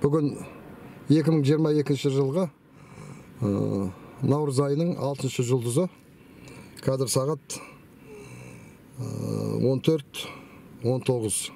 Бүгін 2022 жылғы наурыз айының 6 жұлдызы. Қазір сағат 14:19.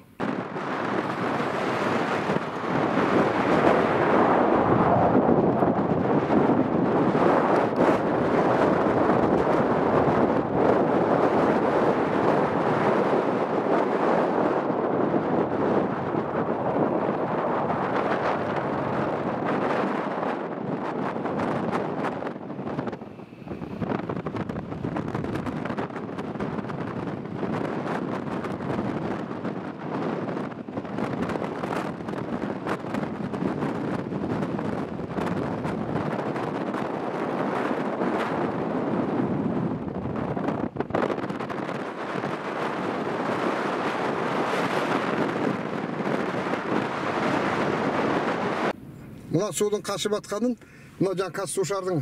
Мына судың қашып атқанын, мына жаңа Қазсушардың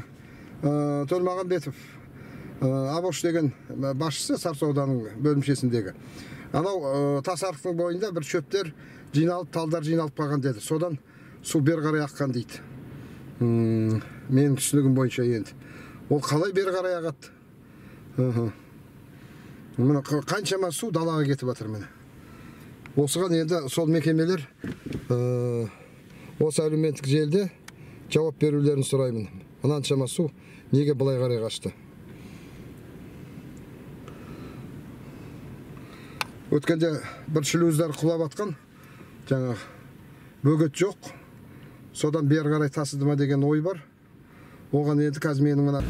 Төлмағамбетов Абош деген басшысы Сарысу ауданының бөлімшесіндегі. Анау тас арықтың бойында бір шөптер жиналып, талдар жиналып қалған деді. Содан су бері қарай аққан дейді. Менің түсінігім бойынша енді. Ол қалай бері қарай ағады? Мына қаншама су далаға кетіп жатыр міне. Осыған енді сол мекемелер осы әлеуметтік желіде жауап берулерін сұраймын. Мынаншама су неге былай қарай қашты? Өткенде бір шлюздар құлап атқан, жаңағы бөгет жоқ. Содан бері қарай тасыды ма деген ой бар. Оған енді қазір менің мына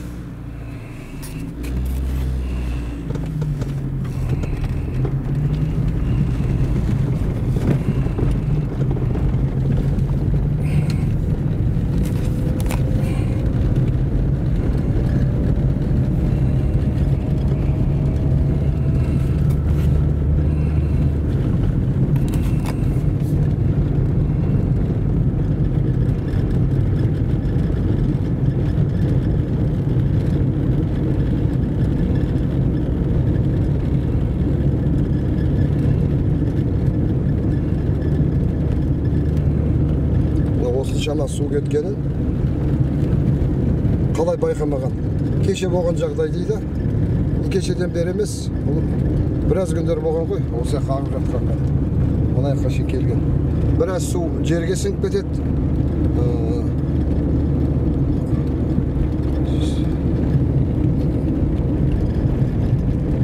осыншама су кеткенін қалай байқамаған? Кеше болған жағдай дейді. Бұл кешеден бері емес, бұл біраз күндер болған ғой, осы жаққа ағып жатқанға. Мына жаққа шейін келген. Біраз су жерге сіңіп кетеді.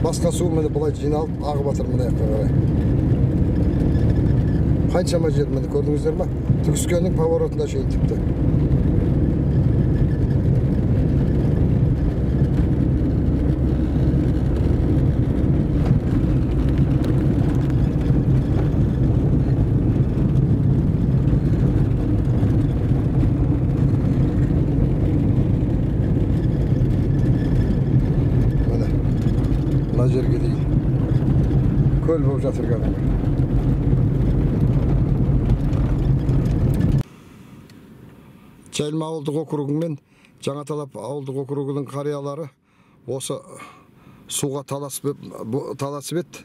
Басқа су міне былай жиналып ағып жатыр мына жаққа қарай. Қаншама жер міне көрдіңіздер ме? Түкіскеннің поворотына шейін тіпті. Міне, мына жерге дейін көл болып жатыр кәдімгі. Жайылма ауылдық округі мен Жаңаталап ауылдық округінің қариялары осы суға таласып еді.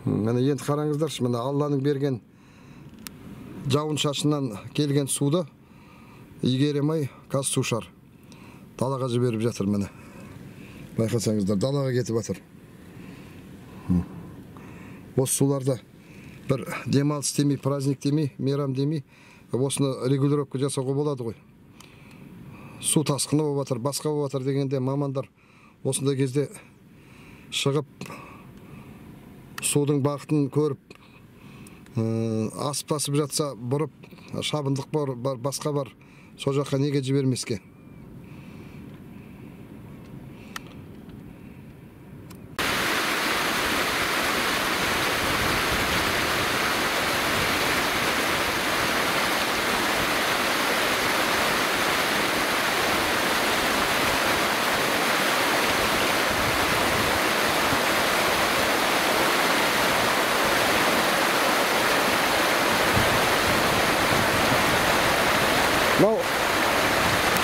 Міне енді қараңыздаршы, міне Алланың берген жауын шашынан келген суды игеремай Қазсушар далаға жіберіп жатыр міне. Байқасаңыздар, далаға кетіп жатыр. Осы суларда бір демалыс демей, праздник демей, мейрам демей, осыны регулировка жасауға болады ғой. Су тасқыны болып жатыр, басқа болып жатыр дегенде мамандар осындай кезде шығып судың бағытын көріп, асып тасып жатса бұрып, шабындық бар, басқа бар, сол жаққа неге жібермеске?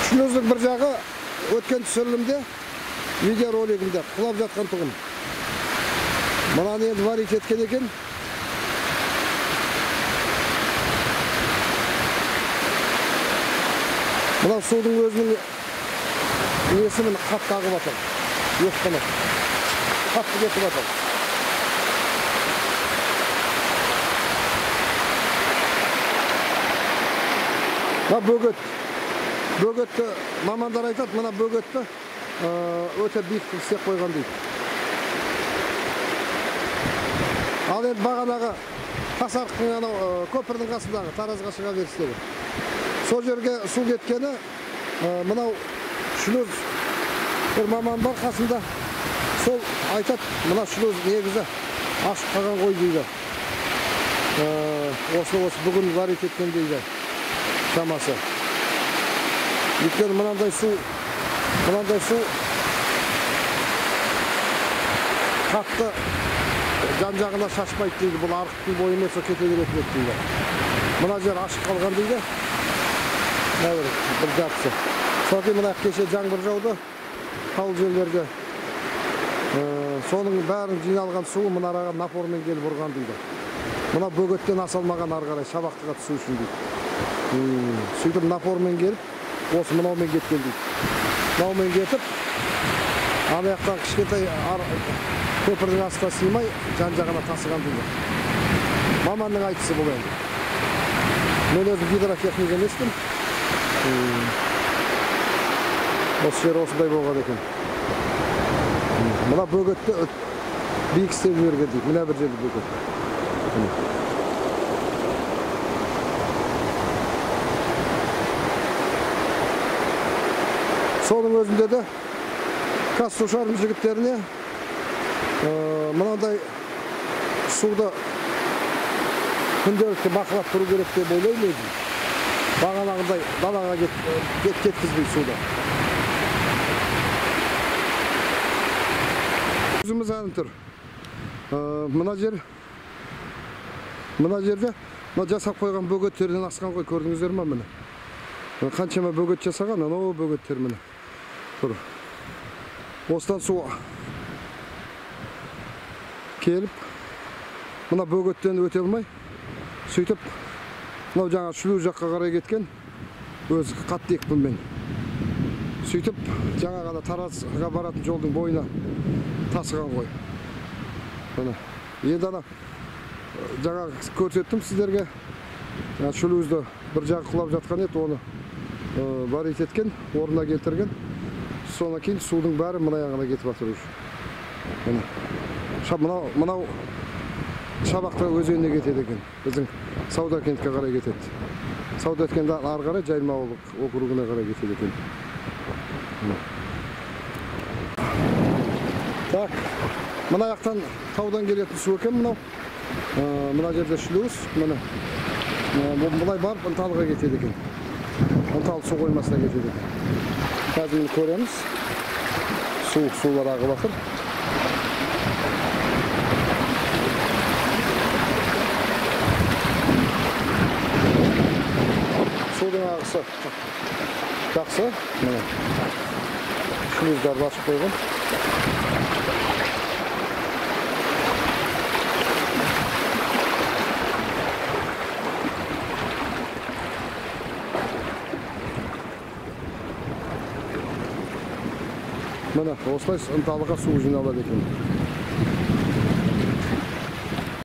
Шлюздің бір жағы өткен түсірілімде, видеоролигімде құлап жатқан тұғын. Мынаны енді варить еткен екен. Мынау судың өзінің несі міне қатты ағып жатыр. Екпіні қатты кетіп жатыр. Мына бөгет. Бөгетті мамандар айтады, мына бөгетті өте биік қылып істеп қойған дейді. Ал енді бағанағы Тасарықтың анау көпірдің қасындағы Таразға шыға берістегі. Сол жерге су кеткені мынау шлюз, бір маман бар қасында, сол айтады, мына шлюз негізі ашып қалған ғой дейді. Осы бүгін варить еткен дейді шамасы. Өйткені мынандай су қатты жан-жағына шашпайды дейді. Бұл арықтың бойымен сол кете беретін еді дейді. Мына жер ашық қалған дейді. Мына бір жартысы. Содан кейін мына кеше жаңбыр жауды таул жерлерде. Соның бәрін жиналған суы мына араға напормен келіп ұрған дейді. Мына бөгеттен аса алмаған ары қарай Шабақтыға түсу үшін дейді. Сөйтіп напормен келіп, осы мынаумен кеткен дейді. Мынаумен кетіп, ана жақтан кішкентай көпірдің астына сыймай жан-жағына тасыған дейді. Маманның айтысы бұл енді. Мен өзім гидротехник емеспін. Осы жер осындай болған екен. Мына бөгетті биік істеп жіберген дейді. Мына бір жерде бөгет. Соның өзінде де Қазсушардың жігіттеріне мынандай суды күнделікті бақылап тұру керек деп ойлаймын өзім. Бағанағыдай далаға кеткізбей суды. Өзіміз әні тұр. Мына жерде мына жасап қойған бөгеттерден асқан ғой, көрдіңіздер ме міне? Қаншама бөгет жасаған, анау бөгеттер міне тұр. Осыдан су келіп, мына бөгеттен өте алмай, сөйтіп мынау жаңа шлюз жаққа қарай кеткен, өзі қатты екпінмен. Сөйтіп жаңа ғана Таразға баратын жолдың бойына тасыған ғой. Міне. Енді ана жаңа көрсеттім сіздерге, шлюзді бір жағы құлап жатқан еді, оны варить еткен, орнына келтірген. Содан кейін судың бәрі мына жағына кетіп жатыр уже. Міне. Мынау Шабақты өзеніне кетеді екен. Біздің Саудакентке қарай кетеді. Саудакенттен ары қарай Жайылма ауылдық округіне қарай кетеді екен. Так, мына жақтан таудан келетін су екен мынау. Мына жерде шлюз, міне. Былай барып Ынталыға кетеді екен. Ынталы су қоймасына кетеді екен. Қазір міне көреміз. Сулар ағып жатыр. Судың ағысы жақсы. Міне. Шлюздарды ашып қойған. Міне, осылай Ынталыға су жиналады екен.